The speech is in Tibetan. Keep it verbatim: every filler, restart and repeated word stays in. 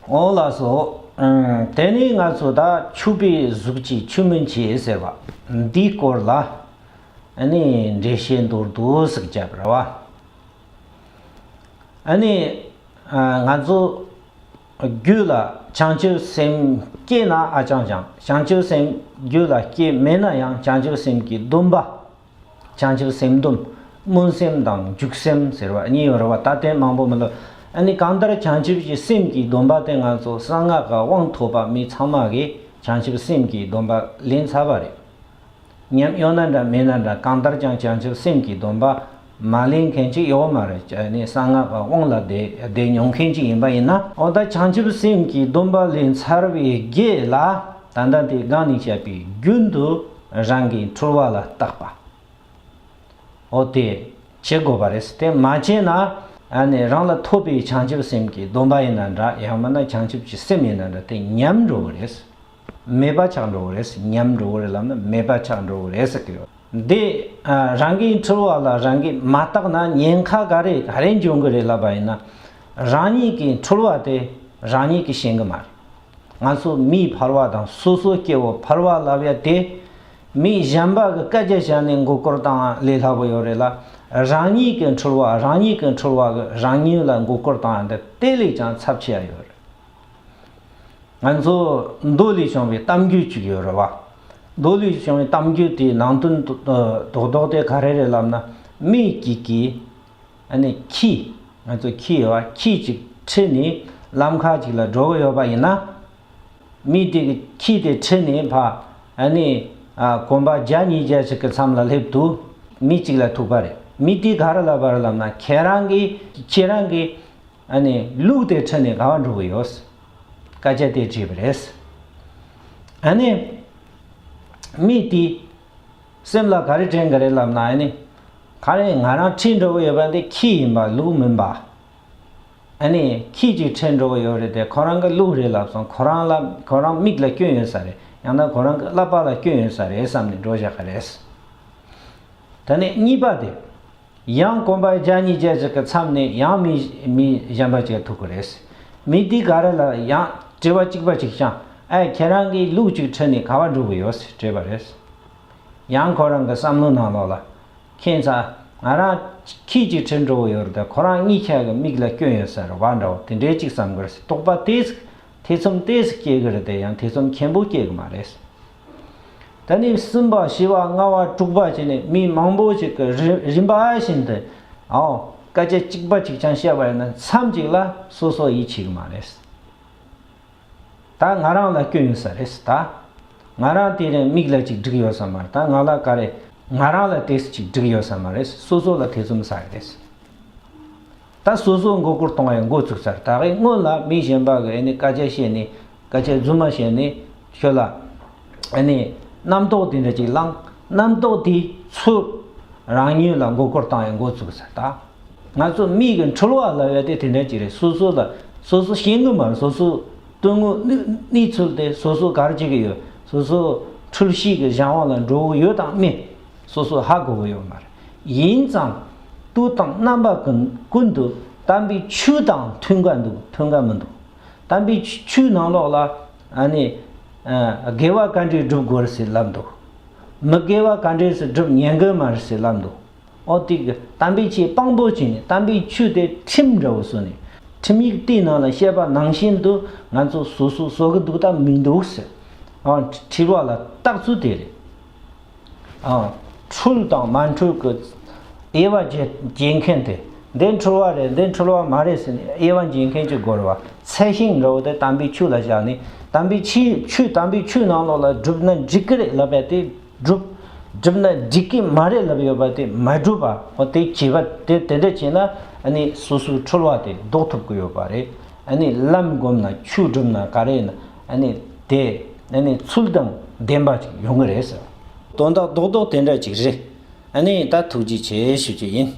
འོ་ལགས་སོ། ཨམ། དེ་ནས་ང་ཚོ་ད་ཆུད་པའི་གཟུགས་ཀྱི་ཆུད་མི་འཆད་ཟེར་བ་འདིའི་སྐོར་ལ་ཨ་ནི་འགྲེལ་བཤད་མདོར་བསྡུས་ཤིག་བརྒྱབ་ར་བ། ཨ་ནི་ཨ་ང་ཚོ་རྒྱུད་ལ་བྱང་ཆུབ་སེམས་སྐྱེས་ན་ཨ་ཅང་ཅང་། བྱང་ཆུབ་སེམས་རྒྱུད་ལ་སྐྱེས་མེད་ན་ཡང་བྱང་ཆུབ་སེམས་ཀྱི་སྡོམ་པ། བྱང་ཆུབ་སེམས་སྡོམ། སྨོན་སེམས་དང་འཇུག་སེམས་ཟེར་བ་གཉིས་ཡོད་རེད་བ། ད་དེ་མང་པོ་མི་འདུག་ཨ་ནི་གང་ལྟར་བྱང་ཆུབ་ཀྱི་སེམས་ཀྱི་སྡོམ་པ་དེ་ང་ཚོ་གསང་སྔགས་ཀྱི་དབང་ཐོབ་པ་མི་ཚང་མ་གིས་བྱང་ཆུབ་སེམས་ཀྱི་སྡོམ་པ་ལེན་ཚར་བ་རེད། ཉམས་ཡོད་ན་འདྲ་མེད་ན་འདྲ་གང་ལྟར་ཀྱང་བྱང་ཆུབ་སེམས་ཀྱི་སྡོམ་པ་མ་ལེན་མཁན་ཅིག་ཡོད་མ་རེད། ཨ་ནི་གསང་སྔགས་ཀྱི་དབང་ལ་བསྡད་བསྡད་མྱོང་མཁན་ཅིག་ཡིན་པ་ཡིན་ན། འོ་ད་བྱང་ཆུབ་སེམས་ཀྱི་སྡོམ་པ་ལེན་ཚར་བའི་རྗེས་ལ་ད་ལྟ་དེ་སྒང་ནས་བཤད་པའི་རྒྱུན་དུ་རང་གི་འཁྲུལ་བ་ལ་བརྟག་པ། འོ་དེ་བྱེད་དགོས་པ་རེད། དེ་མ་བྱས་ན་ཨ་ནི་རང་ལ་ཐོབ་པའི་བྱང་ཆུབ་སེམས་ཀྱི་སྡོམ་པ་ཡིན་ན་འདྲ། ཡང་མིན་ན་བྱང་ཆུབ་ཀྱི་སེམས་ཡིན་ན་འདྲ། དེ་ཉམས་འགྲོ་གི་རེད། མེད་པ་ཆགས་འགྲོ་གི་རེད། ཉམས་འགྲོ་གི་རེད་ལབ་ན་མེད་པ་ཆགས་འགྲོ་གི་རེད་ཟེར་གི་ཡོད། འདི་ཨ་རང་གི་འཁྲུལ་བ་ལ་རང་གིས་མ་བརྟགས་ན་ཉེན་ཁ་ག་རེ་ག་རེ་འབྱུང་གི་རེད་ལབ་པ་ཡིན་ན། རང་ཉིད་ཀྱི་འཁྲུལ་བ་དེ་རང་ཉིད་ཀྱིས་ཤེས་གི་མ་རེད། ང་ཚོ་མིའི་ཕལ་བ་དང་སོ་སོ་སྐྱེ་བོ་ཕལ་བ་ལབ་ཡ་དེ། མི་གཞན་པ་གི་སྐད་ཆ་བཤད་ནས་མགོ་སྐོར་བཏང་ཡ་ལས་སླ་པོ་ཡོད་རེད་ལ། རང་ཉིད་ཀྱི་འཁྲུལ་བ་རང་ཉིད་ཀྱི་འཁྲུལ་བ་གི་རང་ཉིད་ལ་མགོ་སྐོར་བཏང་ཡ་འདི་དེ་ལས་ཀྱང་ཚབས་ཆེ་ཡ་ཡོད་རེད། ང་ཚོ་མདོ་ལས་བྱུང་བའི་གཏམ་རྒྱུད་ཅིག་ཡོད་རེད་བ། མདོ་ལས་བྱུང་བའི་གཏམ་རྒྱུད་དེའི་ནང་དོན་རྡོག་རྡོག་དེ་ག་རེ་རེད་ལབ་ན། མི་གཅིག་གིས་ཨ་ནི་ཁྱི། ང་ཚོ་ཁྱི་ཡོད་བ། ཁྱི་གཅིག་ཁྲིད་ནས་ལམ་ཁ་ཅིག་ལ་འགྲོ་གི་ཡོད་པ་ཡིན་ན། མི་དེ་གི་ཁྱི་དེ་ཁྲིད་ནས་ཕ་ཨ་ནི་ཨ་གོམ་པ་བརྒྱ་ཉིས་བརྒྱ་ཅིག་གི་མཚམས་ལ་སླེབས་དུས་མི་གཅིག་ལ་ཐུག་པ་རེད། མི་དེས་ག་རེ་ལབ་པ་རེད་ལབ་ན། ཁྱེད་རང་གིས་ཁྱེད་རང་གིས་ཨ་ནི་ལུག་དེ་ཁྲིད་ནས་ག་པར་འགྲོ་གི་ཡོད། སྐད་ཆ་དེ་དྲིས་པ་རེད། ཨ་ནི་མི་དེས་སེམས་ལ་ག་རེ་དྲན་གི་རེད་ལབ་ན། ཨ་ནི་ག་རེ་ང་རང་ཁྲིད་འགྲོ་གི་ཡོད་པ་འདི་ཁྱི་ཡིན་པ་ལུག་མིན་པ། ཨ་ནི་ཁྱི་གཅིག་ཁྲིད་འགྲོ་གི་ཡོད་རེད་དེ། ཁོ་རང་གི་ལུག་རེད་ལབ་སོང་། ཁོ་རང་ལ་ཁོ་རང་མིག་ལ་སྐྱོན་ཡོད་ས་རེད། ཡང་ན་ཁོ་རང་གི་ཀླད་པ་ལ་སྐྱོན་ཡོད་ས་རེད་བསམ་ནས་འགྲོ་བཞག་གི་རེད། ད་ནི་གཉིས་པ་དེ། ཡང་གོམ་པ་བརྒྱ་ཉིས་བརྒྱ་ཅིག་གི་མཚམས་ནས་ཡང་མི་མི་གཞན་པ་ཅིག་ཐུག་གི་རེད། མི་དེས་ག་རེ་ལབ། ཡང་དྲི་བ་གཅིག་པ་ཅིག་བཤད། ཨེ་ཁྱེད་རང་གིས་ལུག་ཅིག་ཁྲིད་ནས་ག་པར་འགྲོ་གི་ཡོད་ཟེར་དྲིས་པ་རེད། ཡང་ཁོ་རང་གི་བསམ་བློ་ནང་ལོགས་ལ། ཁྱེད་ཚ། ང་རང་ཁྱི་གཅིག་ཁྲིད་འགྲོ་གི་ཡོད་རེད་དེ། ཁོ་རང་གཉིས་ཆ་གི་མིག་ལ་སྐྱོན་ཡོད་ས་རེད་བ་འདྲ་བོ་དེ་འདྲའི་གཅིག་བསམ་གི་རེད། དོགས་པ་དེ་ཐེ་ཚོམ་དེ་སྐྱེ་གི་རེད་དེ། ཡང་ཐེ་ཚོམ་ཆེན་པོ་སྐྱེ་གི་མ་རེད། ད་ནི་གསུམ་པ་བཞི་པ་ལྔ་པ་དྲུག་པ་བྱས་ནས་མི་མང་པོ་ཞིག་གི་རི་རིམ་པ་བཞིན་དུ། ཨའོ། སྐད་ཆ་གཅིག་པ་གཅིག་རྐྱང་བཤད་པ་ཡིན་ན་མཚམས་གཅིག་ལ་སོ་སོ་ཡིད་ཆེས་གི་མ་རེད། ད་ང་རང་ལ་སྐྱོན་ཡོད་ས་རེད་ད། ང་རང་དེ་རིང་མིག་ལ་ཅིག་འགྲིག་ཡོད་ས་མ་རེད། ད་ང་ལ་ག་རེ། ང་རང་ལ་དེ་ཅིག་འགྲིག་ཡོད་ས་མ་རེད། སོ་སོ་ལ་ཐེ་ཚོམ་ཟ་གི་རེད། ད་སོ་སོ་མགོ་སྐོར་གཏོང་ཡ་འགོ་ཚུགས་ཚར། ད་གིན་སྔོན་ལ་མི་གཞན་པ་གིས་ཨ་ནི་སྐད་ཆ་བཤད་ནས། སྐད་ཆ་རྫུན་མ་བཤད་ནས་ཁྱོད་ལ་ཨ་ནི་རྣམ་རྟོག་དེ་འདྲ་ཅིག་བསླངས། རྣམ་རྟོག་དེ་ཚུར་རང་ཉིད་ལ་མགོ་སྐོར་བཏང་ཡ་འགོ་ཚུགས་ཚར་ད། ང་ཚོ་མི་གི་འཁྲུལ་བ་ལབ་ཡ་དེ་དེ་འདྲ་ཅིག་རེད། སོ་སོ་ལ་སོ་སོ་ཤེས་གི་མ་རེད། སོ་སོ་སྡུག་བསྔལ་གནས་གནས་ཚུལ་དེ་སོ་སོ་ག་རེ་བྱེད་གི་ཡོད། སོ་སོ་འཁྲུལ་ཞིག་གི་གཞན་དབང་ལ་འགྲོ་གི་ཡོད་དང་མེད། སོ་སོ་ཧ་གོ་གི་ཡོད་མ་རེད། ཡིན་ཙང་དུས་དང་རྣམ་པ་ཀུན་ཀུན་ཏུ་དམ་པའི་ཆོས་དང་མཐུན་ག་འདུག་མཐུན་ག་མི་འདུག་དམ་པའི་ཆོས་ནང་ལོགས་ལ་ཨ་ནི་ཨ་དགེ་བ་ག་འདྲས་སྒྲུབ་དགོས་རེད་ཟེར་ལབ་འདུག་མི་དགེ་བ་ག་འདྲས་སུ་སྒྲུབ་ཉན་གི་མ་རེད་ཟེར་ལབ་འདུག་འོ་དེ་གི་དམ་པའི་ཆོས་དཔང་པོ་བྱས་ནས་དམ་པའི་ཆོས་དེ་ཁྲིམས་འདྲ་བོ་བཟོས་ནས། ཁྲིམས་ཡིག་དེའི་ནང་ལ་བཤད་པ་ནང་བཞིན་དུ་ང་ཚོ་སོ་སོ་བཟོ་གི་འདུག་དང་མི་འདུག་ཟེར། ཨ་དྲི་བ་ལ་རྟགས་ཚུལ་དེ་རེད། ཨ། འཁྲུལ་དང་མ་འཁྲུལ་གྱི་དབྱེ་བ་འབྱེད་འབྱེད་མཁན་དེ། འདི་འཁྲུལ་བ་རེད། འདི་འཁྲུལ་བ་མ་རེད་ཟེར་ནས་དབྱེ་བ་འབྱེད་མཁན་ཅིག་དགོས་རེད་བ། ཚད་ཤིང་འདྲ་བོ་དེ་དམ་པའི་ཆོས་ལ་བཞག་ནས། དམ་པའི་ཆོས་ཆོས་དམ་པའི་ཆོས་ནང་ལོགས་ལ་བསྒྲུབས་ན་འགྲིག་གི་རེད་ལབ་ཡ་དེ་བསྒྲུབ། བསྒྲུབས་ན་འགྲིག་གི་མ་རེད་ལབ་ཡོད་པ་དེ་མ་བསྒྲུབས་པ། འོ་དེ་བྱས་པ་དེ་དེ་འདྲ་བྱས་ན་ཨ་ནི་སོ་སོའི་འཁྲུལ་བ་དེ་ཟློག་ཐུབ་ཀྱི་ཡོད་པ་རེད། ཨ་ནི་ལམ་བསྒོམས་ན་ཆོས་བསྒྲུབས་ན་ག་རེ་ཡིན་ན་ཨ་ནི་དེ་ཨ་ནི་ཚུལ་དང་ལྡན་པ་ཅིག་ཡོང་གི་རེད་ཟེར། དོན་དག་རྡོག་རྡོག་དེ་འདྲ་ཅིག་རེད། ཨ་ནི་ད་ཐུགས་རྗེ་ཆེ་ཞུ་རྒྱུ་ཡིན།